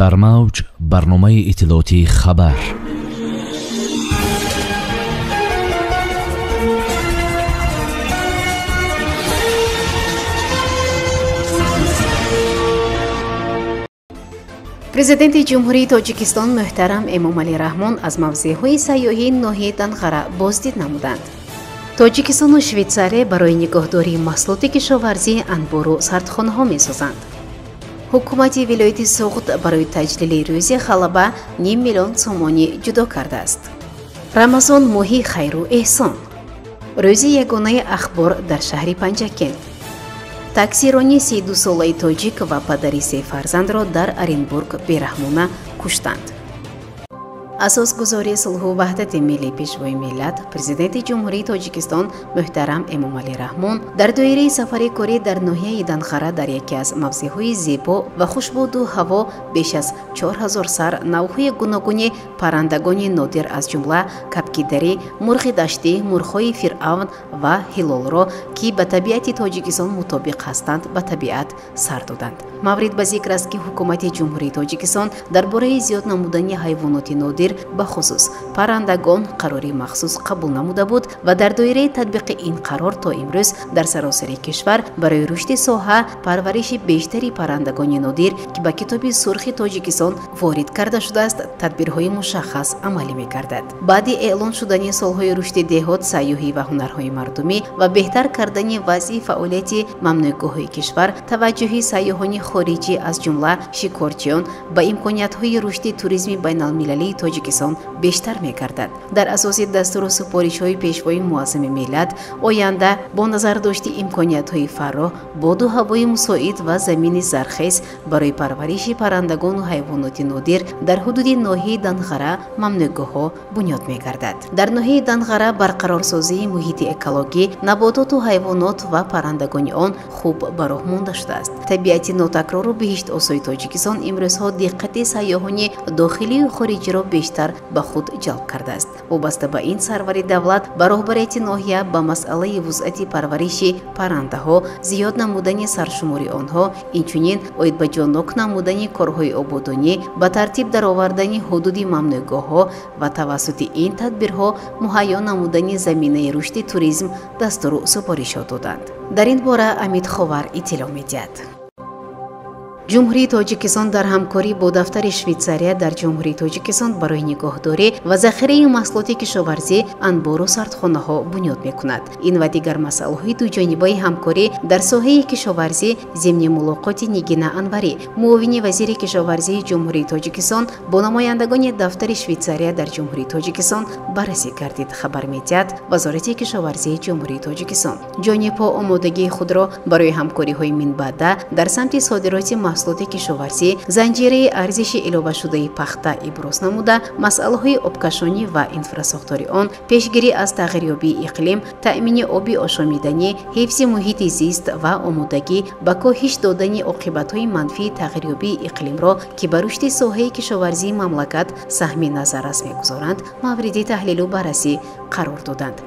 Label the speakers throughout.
Speaker 1: Дар мавҷ барномаи иттилоотии хабар.
Speaker 2: Президенти Ҷумҳурии Тоҷикистон муҳтарам Эмомалӣ Раҳмон аз мавзеъҳои сайёҳии ноҳияи Данғара боздид намуданд. Тоҷикистону Швейтсария барои нигоҳдории маҳсулоти кишоварзӣ анбору сардхонаҳо месозанд. Ҳукумати вилояти Суғд барои таҷлили рӯзи ғалаба ним миллион сомонӣ ҷудо кардааст. Рамазон моҳи хайру эҳсон. Рӯзи ягонаи ахбор дар шаҳри Панҷакент. Таксирони 32-солаи тоҷик ва падари се фарзандро дар Оренбург бераҳмона куштанд. Асосгузори сулҳу ваҳдати миллӣ, Пешвои миллат, Президенти Ҷумҳурии Тоҷикистон муҳтарам Эмомалӣ Раҳмон дар доираи сафари корӣ дар ноҳияи Данғара дар яке аз мавзеъҳои зебо ва хушбоду ҳаво беш аз 4000 сар навъҳои гуногуни паррандагони нодир, аз ҷумла кабкидарӣ, мурғи даштӣ, мурғҳои фиръавн ва ҳилолро, ки ба табиати Тоҷикистон мутобиқ ҳастанд, ба табиат сар доданд. Маврид ба зикр аст, ки Ҳукумати Ҷумҳурии Тоҷикистон дар бораи зиёд намудани ҳайвоноти нодир, бахусус паррандагон, қарори махсус қабул намуда буд ва дар доираи татбиқи ин қарор то имрӯз дар саросари кишвар барои рушди соҳа, парвариши бештари паррандагони нодир, ки ба Китоби сурхи Тоҷикистон ворид карда шудааст, тадбирҳои мушаххас амалӣ мегардад. Баъди эълон шудани солҳои рушди деҳот, сайёҳӣ ва ҳунарҳои мардумӣ ва беҳтар кардани вазъи фаъолияти мамнӯъгоҳҳои кишвар, таваҷҷӯҳи сайёҳони хориҷӣ, аз ҷумла шикорчиён, ба имкониятҳои рушди туризми байналмилалии Тоҷикистон бештар мегардад. Дар асоси дастуру супоришҳои Пешвои муаззами миллат, оянда бо назардошти имкониятҳои фарроҳ, боду ҳавои мусоид ва замини зархез барои парвариши паррандагону ҳайвоноти нодир дар ҳудуди ноҳияи Данғара мамнӯъгоҳҳо бунёд мегардад. Дар ноҳияи Данғара барқарорсозии муҳити экологӣ, набототу ҳайвонот ва паррандагони он хуб ба роҳ монда шудааст. Табиати нотакрору биҳиштосои Тоҷикистон имрӯзҳо диққати сайёҳони дохилию хориҷиро бештар ба худ ҷалб кардааст. Вобаста ба ин, сарвари давлат ба роҳбарияти ноҳия ба масъалаи вусъати парвариши паррандаҳо, зиёд намудани саршумори онҳо, инчунин оид ба ҷоннок намудани корҳои ободонӣ, ба тартиб даровардани ҳудуди мамнӯъгоҳҳо ва тавассути ин тадбирҳо муҳайё намудани заминаи рушди туризм дастуру супоришҳо доданд. Дар ин бора Амид Ховар иттилоъ медиҳад. Ҷумҳурии Тоҷикистон дар ҳамкорӣ бо дафтари Швейтсария дар Ҷумҳурии Тоҷикистон барои нигоҳдорӣ ва захираи маҳсулоти кишоварзӣ анбору сардхонаҳо бунёд мекунад. Ин ва дигар масъалаҳои дуҷонибаи ҳамкорӣ дар соҳаи кишоварзӣ зимни мулоқоти Нигина Анварӣ, муовини вазири кишоварзии Ҷумҳурии Тоҷикистон, бо намояндагони дафтари Швейтсария дар Ҷумҳурии Тоҷикистон баррасӣ гардид, хабар медиҳад Вазорати кишоварзии Ҷумҳурии Тоҷикистон. Ҷонибҳо омодагии худро барои ҳамкориҳои минбаъда дар самти содироти маҳсулоти кишоварзӣ, занҷираи арзиши иловашудаи пахта иброз намуда, масъалаҳои обкашонӣ ва инфрасохтори он, пешгирӣ аз тағйирёбии иқлим, таъмини оби ошомиданӣ, ҳифзи муҳити зист ва омодагӣ ба коҳиш додани оқибатҳои манфии тағйирёбии иқлимро, ки ба рушди соҳаи кишоварзии мамлакат саҳми назаррас мегузоранд, мавриди таҳлилу баррасӣ қарор доданд.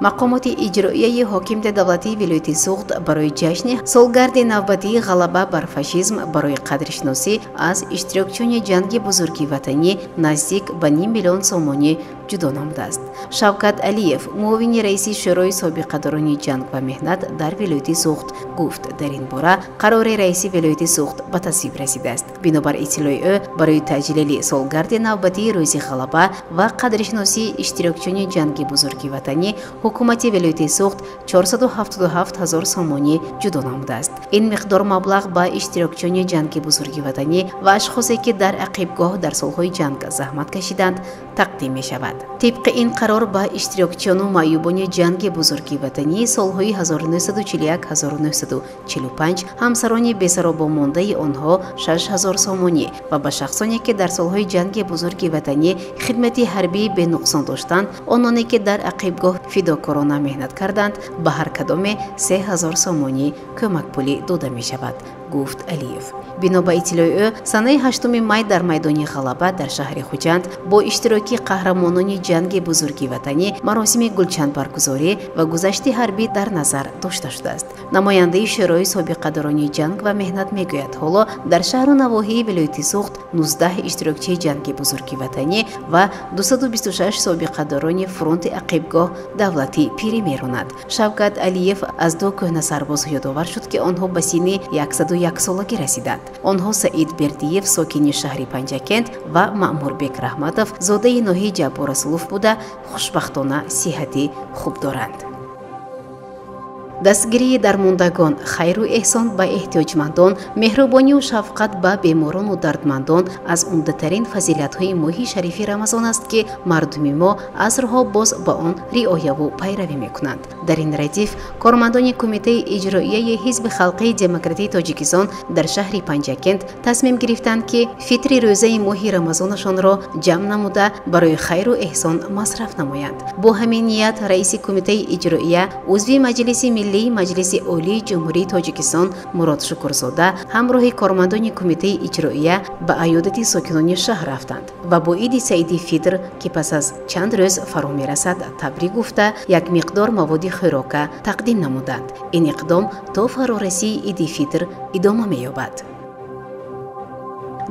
Speaker 2: Мақомоти иҷроияи ҳокимияти давлатии вилояти Суғд барои ҷашни солгарди навбатии ғалаба бар фашизм барои қадршиносӣ аз иштирокчиёни ҷанги бузурги ватанӣ наздик ба ним миллион сомонӣ ҷудо намудааст. Шавкат Алиев, муовини раиси Шӯрои собиқадорони ҷанг ва меҳнат дар вилояти Суғд, гуфт, дар ин бора қарори раиси вилояти Суғд ба тасвиб расидааст. Бинобар иттилои ӯ, барои таҷлили солгарди навбатии рӯзи ғалаба ва қадршиносии иштирокчиёни ҷанги бузурги ватанӣ ҳукумати вилояти Суғд 477 ҳазор сомонӣ ҷудо намудааст. Ин миқдор маблағ ба иштирокчиёни ҷанги бузурги ватанӣ ва ашхосе, ки дар ақибгоҳ дар солҳои ҷанг заҳмат кашиданд, тақдим мешавад. Тибқи ин қарор ба иштирокчиёну маъюбони ҷанги бузурги ватанӣ солҳои 1941-1945, ҳамсарони бесаробомондаи онҳо 6000 сомонӣ ва ба шахсоне, ки дар солҳои ҷанги бузурги ватанӣ хидмати ҳарбии бенуқсон доштанд, ононе ки дар ақибгоҳ фидокорона меҳнат карданд, ба ҳар кадоме 3000 сомонӣ кӯмакпулӣ дода мешавад. Гуфт Алиев. Бино ба иттилои ӯ, санаи 8 май дар майдони Ғалаба дар шаҳри Хуҷанд бо иштироки қаҳрамонони ҷанги бузурги ватанӣ маросими гулчандбаргузорӣ ва гузашти ҳарбӣ дар назар дошта шудааст. Намояндаи Шӯрои собиқадорони ҷанг ва меҳнат мегӯяд, ҳоло дар шаҳру навоҳии вилояти Суғд 19 иштирокчии ҷанги бузурги ватанӣ ва 226 собиқадорони фронти ақибгоҳ давлатӣ пирӣ меронад. Шавкат Алиев аз ду кӯҳнасарбоз ёдовар шуд, ки онҳо ба синни 101 солагӣ расиданд. Онҳо Саид Бердиев, сокини шаҳри Панҷакент, ва Маъмурбек Раҳматов, зодаи ноҳияи Ҷаббор Расулов буда, хушбахтона сиҳати хуб доранд. Дастгирии дармондагон, хайру эҳсон ба эҳтиёҷмандон, меҳрубонию шафқат ба беморону дардмандон аз умдатарин фазилатҳои моҳи шарифи Рамазон аст, ки мардуми мо асрҳо боз ба он риояву пайравӣ мекунанд. Дар ин радиф кормандони Кумитаи иҷроияи Ҳизби халқии демократии Тоҷикистон дар шаҳри Панҷакент тасмим гирифтанд, ки фитри рӯзаи моҳи Рамазонашонро ҷамъ намуда барои хайру эҳсон масраф намоянд. Бо ҳамин ният раиси Кумитаи иҷроия, узви Маҷлиси Миллии Маҷлиси Олии Ҷумҳурии Тоҷикистон Мурод Шукурзода ҳамроҳи кормандони Кумитаи иҷроия ба аёдати сокинони шаҳр рафтанд ва бо иди Саиди Фитр, ки пас аз чанд рӯз фаро мерасад, табрик гуфта, як миқдор маводи хӯрока тақдим намуданд. Ин иқдом то фарорасии иди Фитр идома меёбад.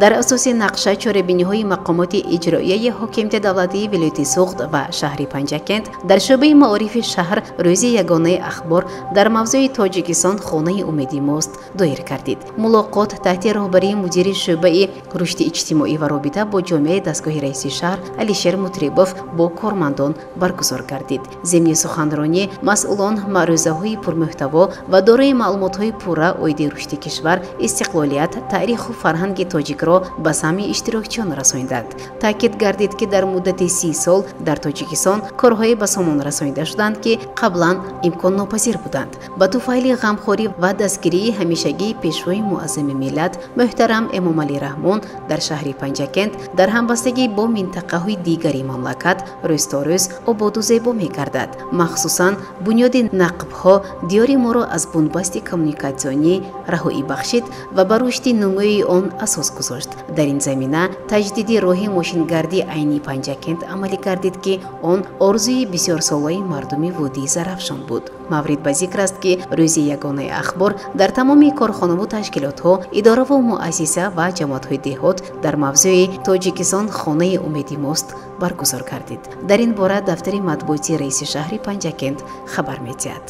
Speaker 2: Дар асоси нақша чорабиниҳои мақомоти иҷроияи ҳокимияти давлатии вилояти Суғд ва шаҳри Панҷакент дар шӯъбаи маорифи шаҳр рӯзи ягонаи ахбор дар мавзӯи Тоҷикистон хонаи умеди мост доир гардид. Мулоқот таҳти роҳбарии мудири шӯъбаи рушди иҷтимоӣ ва робита бо ҷомеаи дастгоҳи раиси шаҳр Алишер Мутрибов бо кормандон баргузор гардид. Зимни суханронӣ масъулон маърӯзаҳои пурмуҳтаво ва дорои маълумотҳои пурра оиди рушди кишвар, истиқлолият, таъриху фарҳанги тоҷик ба самъи иштирокчиён расонданд. Таъкид гардид, ки дар муддати 30 сол дар Тоҷикистон корҳое ба сомон расонида шуданд, ки қаблан имконнопазир буданд. Ба туфайли ғамхорӣ ва дастгирии ҳамешагии Пешвои муаззами миллат муҳтарам Эмомалӣ Раҳмон дар шаҳри Панҷакент дар ҳамбастагӣ бо минтақаҳои дигари мамлакат рӯз то рӯз ободу зебо мегардад. Махсусан бунёди нақбҳо диёри моро аз бунбасти коммуникатсионӣ раҳоӣ бахшид ва ба рушди нумӯи он асос гузошт. Дар ин замина таҷдиди роҳи мошингардии айни Панҷакент амалӣ гардид, ки он орзуи бисёрсолаи мардуми водии Зарафшон буд. Маврид ба зикр аст, ки рӯзи ягонаи ахбор дар тамоми корхонаву ташкилотҳо, идораву муассиса ва ҷамоатҳои деҳот дар мавзӯи Тоҷикистон хонаи умеди мост баргузор гардид. Дар ин бора дафтари матбуоти раиси шаҳри Панҷакент хабар медиҳад.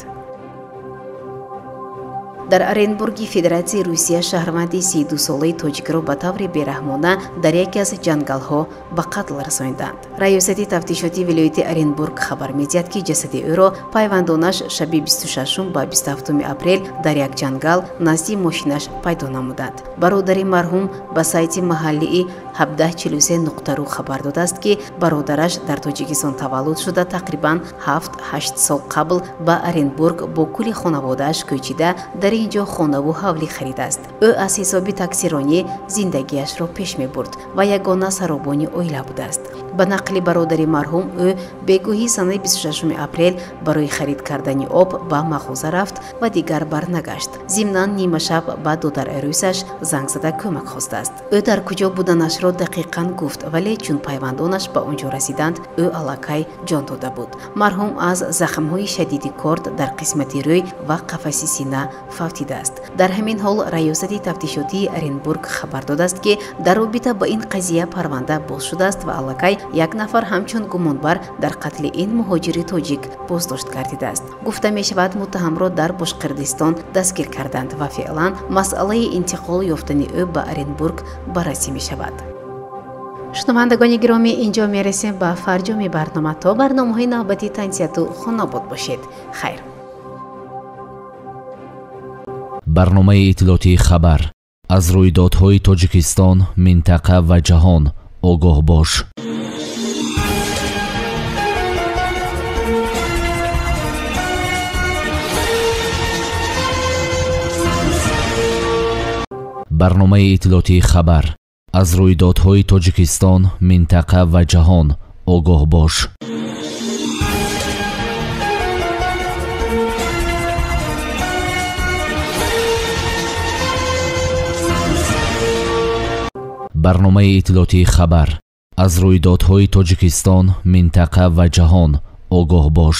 Speaker 2: Дар Оренбурги Федератсияи Русия шаҳрванди 32-солаи тоҷикро ба таври бераҳмона дар яке аз ҷангалҳо ба қатл расонданд. Раёсати тафтишоти вилояти Оренбург хабар медиҳад, ки ҷасади ӯро пайвандонаш шаби 26 ба 27 апрел дар як ҷангал назди мошинаш пайдо намуданд. Бародари марҳум ба сайти маҳаллии 1743.ru хабар додааст, ки бародараш дар Тоҷикистон таваллуд шуда, тақрибан 7-8 сол қабл ба Оренбург бо кулли хонаводааш кӯчида дар ин ҷо хонаву ҳавлӣ харидааст. Ӯ аз ҳисоби таксиронӣ зиндагиашро пеш мебурд ва ягона саробони оила будааст. Ба нақли бародари марҳум, ӯ бегоҳии санаи 26 апрел барои харид кардани об ба мағоза рафт ва дигар барнагашт. Зимнан нимашаб ба додарарӯсаш занг зада кӯмак хостааст. Ӯ дар куҷо буданашро дақиқан гуфт, вале чун пайвандонаш ба он ҷо расиданд, ӯ аллакай ҷон дода буд. Марҳум аз захмҳои шадиди корд дар қисмати рӯй ва қафаси сина фавтидааст. Дар ҳамин ҳол раёсати тафтишотии Оренбург хабар додааст, ки дар робита ба ин қазия парванда боз шудааст ва аллакай як нафар ҳамчун гумонбар дар қатли ин муҳоҷири тоҷик боздошт гардидааст. Гуфта мешавад, муттаҳамро дар Бошқирдистон дастгир карданд ва феълан масъалаи интиқол ёфтани ӯ ба Оренбург баррасӣ мешавад. Шунавандагони гиромӣ, инҷо мерасем ба фарҷоми барнома. То барномаҳои навбатӣ тансияту хонобод бошед. Хайр.
Speaker 1: Барномаи иттилоотии хабар аз рӯйдодҳои Тоҷикистон, минтақа ва ҷаҳон огоҳ бош. Барномаи иттилоотии хабар аз рӯйдодҳои Тоҷикистон, минтақа ва ҷаҳон огоҳ бош. Барномаи иттилоотии «Хабар». Аз рӯйдодҳои Тоҷикистон, минтақа ва ҷаҳон огоҳ бош.